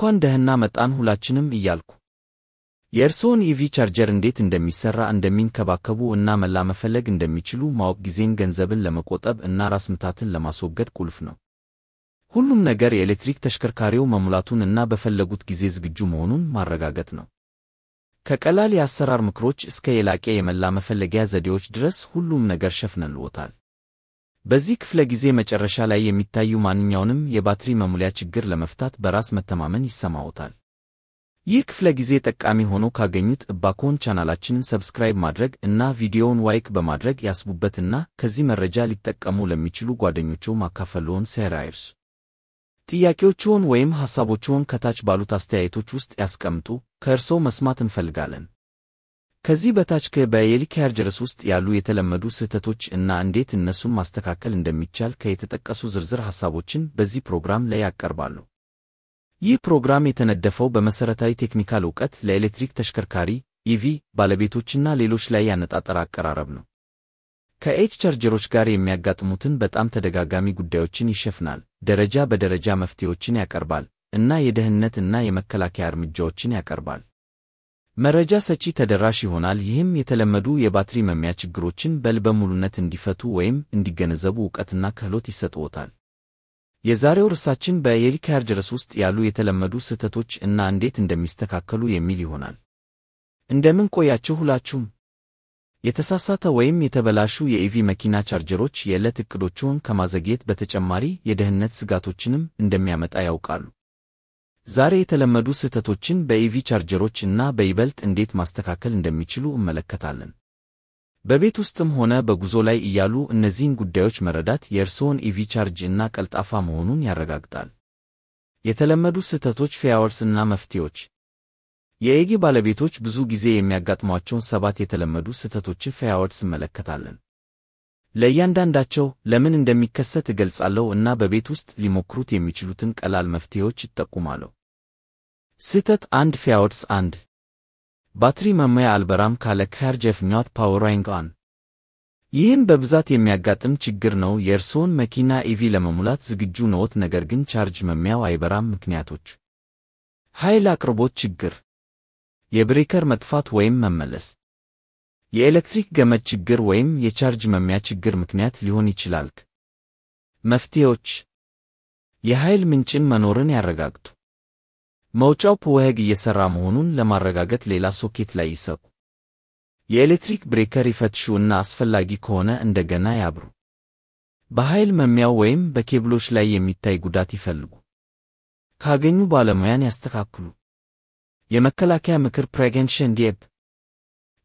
እንኳን ደህና መጣን ሁላችንም እያልኩ የእርስዎን EV charger እንዴት እንደሚሰራ፣ እንደሚንከባከቡ እና መላ መፈለግ እንደሚችሉ ማወቅ ጊዜን፣ ገንዘብን ለመቆጠብ እና ራስ ምታትን ለማስወገድ ቁልፍ ነው። ሁሉም ነገር የኤሌክትሪክ ተሽከርካሪው መሙላቱን እና በፈለጉት ጊዜ ዝግጁ መሆኑን ማረጋገጥ ነው። ከቀላል የአሰራር ምክሮች እስከ የላቀ የመላ መፈለጊያ ዘዴዎች ድረስ ሁሉም ነገር ሸፍነንልዎታል። በዚህ ክፍለ ጊዜ መጨረሻ ላይ የሚታዩ ማንኛውንም የባትሪ መሙሊያ ችግር ለመፍታት በራስ መተማመን ይሰማዎታል። ይህ ክፍለ ጊዜ ጠቃሚ ሆኖ ካገኙት እባክዎን ቻናላችንን subscribe ማድረግ እና ቪዲዮውን like በማድረግ ያስቡበትና ከዚህ መረጃ ሊጠቀሙ ለሚችሉ ጓደኞችዎ ማካፈልዎን ሳይረሱ። ጥያቄዎችዎን ወይም ሐሳቦችዎን ከታች ባሉት አስተያየቶች ውስጥ ያስቀምጡ፣ ከእርስዎ መስማት እንፈልጋለን። ከዚህ በታች በ EV chargers ውስጥ ያሉ የተለመዱ ስህተቶች እና እንዴት እነሱን ማስተካከል እንደሚቻል ከየተጠቀሱ ዝርዝር ሐሳቦችን በዚህ ፕሮግራም ላይ ያቀርባሉ። ይህ ፕሮግራም የተነደፈው በመሠረታዊ technical እውቀት ለኤሌክትሪክ ተሽከርካሪ EV ባለቤቶችና ሌሎች ላይ ያነጣጠረ አቀራረብ ነው። ከ EV charger ኦች ጋር የሚያጋጥሙትን በጣም ተደጋጋሚ ጉዳዮችን ይሸፍናል፣ ደረጃ በደረጃ መፍትሄዎችን ያቀርባል እና የደህንነት እና የመከላከያ እርምጃዎችን ያቀርባል። መረጃ ሰጪ ተደራሽ ይሆናል፣ ይህም የተለመዱ የባትሪ መሙያ ችግሮችን በልበ ሙሉነት እንዲፈቱ ወይም እንዲገነዘቡ እውቀትና ክህሎት ይሰጥዎታል። የዛሬው ርዕሳችን በ EV chargers ውስጥ ያሉ የተለመዱ ስህተቶች እና እንዴት እንደሚስተካከሉ የሚል ይሆናል። እንደምን ቆያችሁ ሁላችሁም? የተሳሳተ ወይም የተበላሹ የ EV መኪና ቻርጀሮች የዕለት ዕቅዶችዎን ከማዘግየት በተጨማሪ የደህንነት ስጋቶችንም እንደሚያመጣ ያውቃሉ? ዛሬ የተለመዱ ስህተቶችን በ EV charger ኦች እና በይበልጥ እንዴት ማስተካከል እንደሚችሉ እንመለከታለን። በቤት ውስጥም ሆነ በጉዞ ላይ እያሉ እነዚህን ጉዳዮች መረዳት የእርስዎን EV charge እና ቀልጣፋ መሆኑን ያረጋግጣል። የተለመዱ ስህተቶች፣ failures እና መፍትሄዎች። የ EV ባለቤቶች ብዙ ጊዜ የሚያጋጥሟቸውን ሰባት የተለመዱ ስህተቶችን failures እንመለከታለን። ለእያንዳንዳቸው ለምን እንደሚከሰት እገልጻለሁ እና በቤት ውስጥ ሊሞክሩት የሚችሉትን ቀላል መፍትሄዎች እጠቁማለሁ። ስህተት 1፣ failures 1፣ ባትሪ መሙያ አልበራም ካለ፣ charger not powering on። ይህም በብዛት የሚያጋጥም ችግር ነው። የእርስዎን መኪና EV ለመሙላት ዝግጁ ነዎት፣ ነገር ግን ቻርጅ መሙያው አይበራም። ምክንያቶች፦ ኃይል አቅርቦት ችግር፣ የ breaker መጥፋት ወይም መመለስ፣ የኤሌክትሪክ ገመድ ችግር ወይም የቻርጅ መሙያ ችግር ምክንያት ሊሆን ይችላል። መፍትሄዎች፦ የኃይል ምንጭን መኖርን ያረጋግጡ። መውጫው plug እየሠራ መሆኑን ለማረጋገጥ ሌላ ሶኬት ላይ ይሰኩ። የኤሌክትሪክ breaker ይፈትሹ እና አስፈላጊ ከሆነ እንደገና ያብሩ። በኃይል መሙያው ወይም በኬብሎች ላይ የሚታይ ጉዳት ይፈልጉ። ካገኙ ባለሙያን ያስተካክሉ። የመከላከያ ምክር፣ prevention tip፦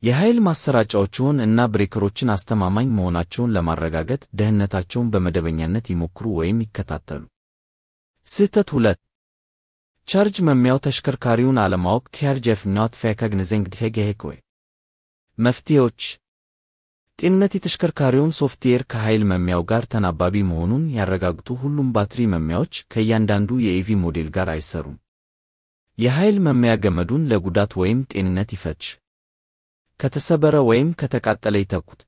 የኃይል ማሰራጫዎችዎን እና breaker ኦችን አስተማማኝ መሆናቸውን ለማረጋገጥ ደህንነታቸውን በመደበኛነት ይሞክሩ ወይም ይከታተሉ። ስህተት 2፣ ቻርጅ መሙያው ተሽከርካሪውን አለማወቅ፣ charger not recognizing the vehicle። መፍትሄዎች፦ ጤንነት የተሽከርካሪውን ሶፍትዌር ከኃይል መሙያው ጋር ተናባቢ መሆኑን ያረጋግጡ። ሁሉም ባትሪ መሙያዎች ከእያንዳንዱ የ EV ሞዴል ጋር አይሰሩም። የኃይል መሙያ ገመዱን ለጉዳት ወይም ጤንነት ይፈትሽ። ከተሰበረ ወይም ከተቃጠለ ይተኩት።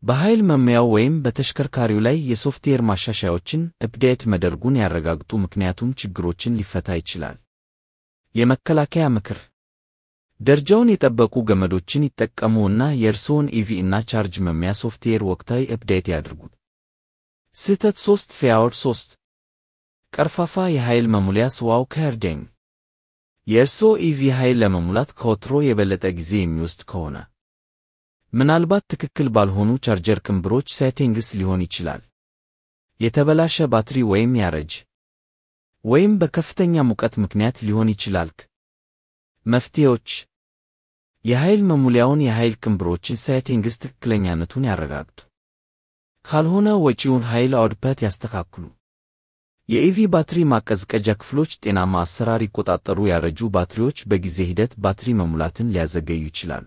በኃይል መሙያው ወይም በተሽከርካሪው ላይ የሶፍትዌር ማሻሻያዎችን update መደረጉን ያረጋግጡ፣ ምክንያቱም ችግሮችን ሊፈታ ይችላል። የመከላከያ ምክር፦ ደረጃውን የጠበቁ ገመዶችን ይጠቀሙ እና የእርስዎን EV እና ቻርጅ መሙያ ሶፍትዌር ወቅታዊ update ያድርጉት። ስህተት 3፣ failure 3፣ ቀርፋፋ የኃይል መሙሊያ፣ slow charging። የእርስዎ EV ኃይል ለመሙላት ከወትሮ የበለጠ ጊዜ የሚወስድ ከሆነ ምናልባት ትክክል ባልሆኑ ቻርጀር ቅንብሮች settings ሊሆን ይችላል። የተበላሸ ባትሪ ወይም ያረጀ ወይም በከፍተኛ ሙቀት ምክንያት ሊሆን ይችላል። መፍትሄዎች፦ የኃይል መሙሊያውን የኃይል ቅንብሮችን settings ትክክለኛነቱን ያረጋግጡ። ካልሆነ ወጪውን ኃይል output ያስተካክሉ። የ EV ባትሪ ማቀዝቀዣ ክፍሎች ጤናማ አሰራር ይቆጣጠሩ። ያረጁ ባትሪዎች በጊዜ ሂደት ባትሪ መሙላትን ሊያዘገዩ ይችላሉ።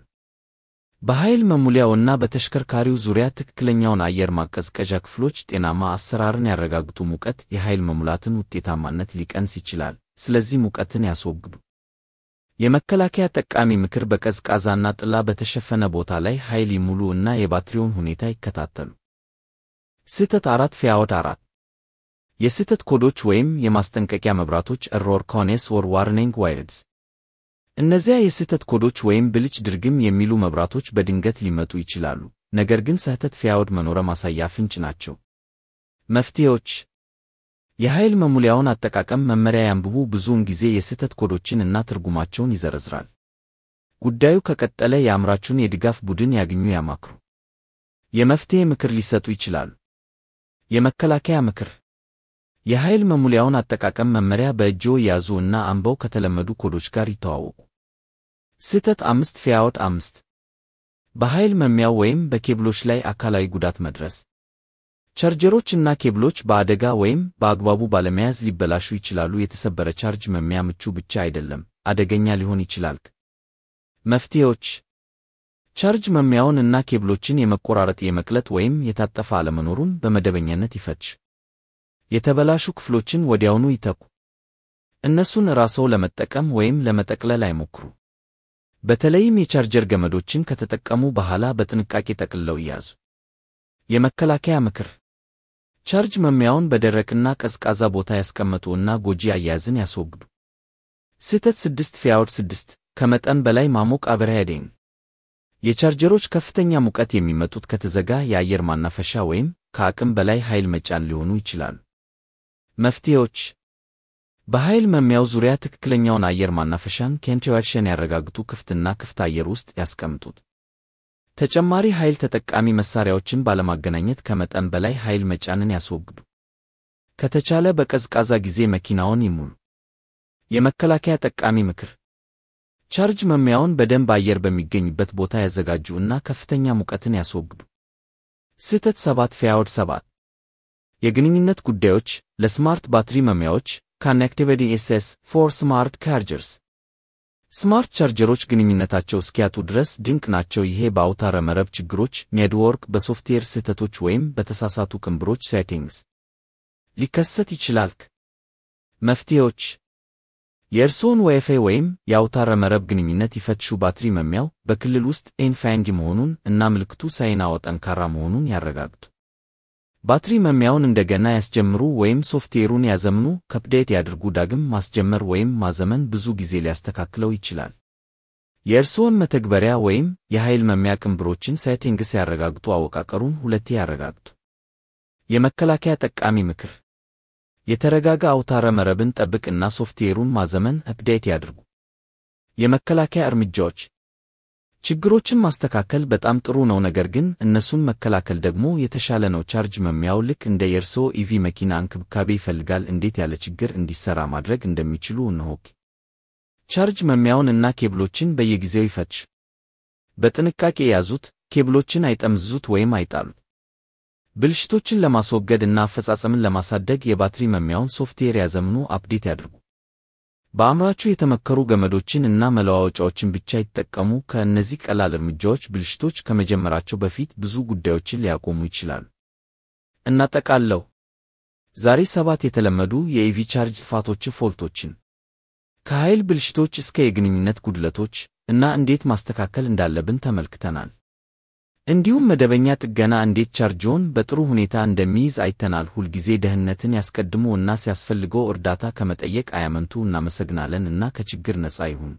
በኃይል መሙሊያውና በተሽከርካሪው ዙሪያ ትክክለኛውን አየር ማቀዝቀዣ ክፍሎች ጤናማ አሰራርን ያረጋግጡ። ሙቀት የኃይል መሙላትን ውጤታማነት ሊቀንስ ይችላል፣ ስለዚህ ሙቀትን ያስወግዱ። የመከላከያ ጠቃሚ ምክር፦ በቀዝቃዛና ጥላ በተሸፈነ ቦታ ላይ ኃይል ይሙሉ እና የባትሪውን ሁኔታ ይከታተሉ። ስህተት 4፣ failure 4፣ የስህተት ኮዶች ወይም የማስጠንቀቂያ መብራቶች error codes or warning lights። እነዚያ የስህተት ኮዶች ወይም ብልጭ ድርግም የሚሉ መብራቶች በድንገት ሊመጡ ይችላሉ፣ ነገር ግን ስህተት fault መኖር ማሳያ ፍንጭ ናቸው። መፍትሄዎች፦ የኃይል መሙሊያውን አጠቃቀም መመሪያ ያንብቡ። ብዙውን ጊዜ የስህተት ኮዶችን እና ትርጉማቸውን ይዘረዝራል። ጉዳዩ ከቀጠለ የአምራቹን የድጋፍ ቡድን ያግኙ፣ ያማክሩ። የመፍትሄ ምክር ሊሰጡ ይችላሉ። የመከላከያ ምክር፦ የኃይል መሙሊያውን አጠቃቀም መመሪያ በእጅዎ ያዙ እና አንብበው ከተለመዱ ኮዶች ጋር ይተዋወቁ። ስህተት 5 fault 5፦ በኃይል መሙያው ወይም በኬብሎች ላይ አካላዊ ጉዳት መድረስ። ቻርጀሮች እና ኬብሎች በአደጋ ወይም በአግባቡ ባለመያዝ ሊበላሹ ይችላሉ። የተሰበረ ቻርጅ መሙያ ምቹ ብቻ አይደለም፣ አደገኛ ሊሆን ይችላል። መፍትሄዎች፦ ቻርጅ መሙያውን እና ኬብሎችን የመቆራረጥ፣ የመቅለጥ ወይም የታጠፈ አለመኖሩን በመደበኛነት ይፈትሹ። የተበላሹ ክፍሎችን ወዲያውኑ ይተኩ። እነሱን ራስዎ ለመጠቀም ወይም ለመጠቅለል አይሞክሩ። በተለይም የቻርጀር ገመዶችን ከተጠቀሙ በኋላ በጥንቃቄ ጠቅልለው ይያዙ። የመከላከያ ምክር፦ ቻርጅ መሙያውን በደረቅና ቀዝቃዛ ቦታ ያስቀምጡ እና ጎጂ አያያዝን ያስወግዱ። ስህተት 6 fault 6፦ ከመጠን በላይ ማሞቅ overheating። የቻርጀሮች ከፍተኛ ሙቀት የሚመጡት ከተዘጋ የአየር ማናፈሻ ወይም ከአቅም በላይ ኃይል መጫን ሊሆኑ ይችላሉ። መፍትሄዎች፦ በኃይል መሙያው ዙሪያ ትክክለኛውን አየር ማናፈሻን ventilation ያረጋግጡ። ክፍትና ክፍት አየር ውስጥ ያስቀምጡት። ተጨማሪ ኃይል ተጠቃሚ መሳሪያዎችን ባለማገናኘት ከመጠን በላይ ኃይል መጫንን ያስወግዱ። ከተቻለ በቀዝቃዛ ጊዜ መኪናውን ይሙሉ። የመከላከያ ጠቃሚ ምክር፦ ቻርጅ መሙያውን በደንብ አየር በሚገኝበት ቦታ ያዘጋጁ እና ከፍተኛ ሙቀትን ያስወግዱ። ስህተት 7 fault 7፦ የግንኙነት ጉዳዮች ለ smart ባትሪ መሙያዎች connectivity issues for smart chargers። Smart ቻርጀሮች ግንኙነታቸው እስኪያጡ ድረስ ድንቅ ናቸው። ይሄ በአውታረ መረብ ችግሮች ኔትወርክ፣ በሶፍትዌር ስህተቶች ወይም በተሳሳቱ ቅንብሮች settings ሊከሰት ይችላል። መፍትሄዎች፦ የእርስዎን ዋይፋይ ወይም የአውታረ መረብ ግንኙነት ይፈትሹ። ባትሪ መሙያው በክልል ውስጥ ኤንፋይንድ መሆኑን እና ምልክቱ ሳይናወጥ ጠንካራ መሆኑን ያረጋግጡ። ባትሪ መሙያውን እንደገና ያስጀምሩ ወይም ሶፍትዌሩን ያዘምኑ፣ update ያድርጉ። ዳግም ማስጀመር ወይም ማዘመን ብዙ ጊዜ ሊያስተካክለው ይችላል። የእርስዎን መተግበሪያ ወይም የኃይል መሙያ ቅንብሮችን settings ያረጋግጡ። አወቃቀሩን ሁለቴ ያረጋግጡ። የመከላከያ ጠቃሚ ምክር፦ የተረጋጋ አውታረ መረብን ጠብቅ እና ሶፍትዌሩን ማዘመን update ያድርጉ። የመከላከያ እርምጃዎች፦ ችግሮችን ማስተካከል በጣም ጥሩ ነው፣ ነገር ግን እነሱን መከላከል ደግሞ የተሻለ ነው። ቻርጅ መሙያው ልክ እንደ የእርስዎ EV መኪና እንክብካቤ ይፈልጋል። እንዴት ያለ ችግር እንዲሰራ ማድረግ እንደሚችሉ እነሆ። ቻርጅ መሙያውን እና ኬብሎችን በየጊዜው ይፈትሹ። በጥንቃቄ ያዙት፣ ኬብሎችን አይጠምዝዙት ወይም አይጣሉት። ብልሽቶችን ለማስወገድ እና አፈጻጸምን ለማሳደግ የባትሪ መሙያውን ሶፍትዌር ያዘምኑ፣ update ያድርጉ። በአምራቹ የተመከሩ ገመዶችን እና መለዋወጫዎችን ብቻ ይጠቀሙ። ከእነዚህ ቀላል እርምጃዎች ብልሽቶች ከመጀመራቸው በፊት ብዙ ጉዳዮችን ሊያቆሙ ይችላሉ። እናጠቃለው። ዛሬ ሰባት የተለመዱ የ EV ቻርጅ ጥፋቶች fault ኦችን፣ ከኃይል ብልሽቶች እስከ የግንኙነት ጉድለቶች እና እንዴት ማስተካከል እንዳለብን ተመልክተናል። እንዲሁም መደበኛ ጥገና እንዴት ቻርጅዎን በጥሩ ሁኔታ እንደሚይዝ አይተናል። ሁልጊዜ ደህንነትን ያስቀድሙ እና ሲያስፈልገው እርዳታ ከመጠየቅ አያመንቱ። እናመሰግናለን እና ከችግር ነፃ ይሁኑ።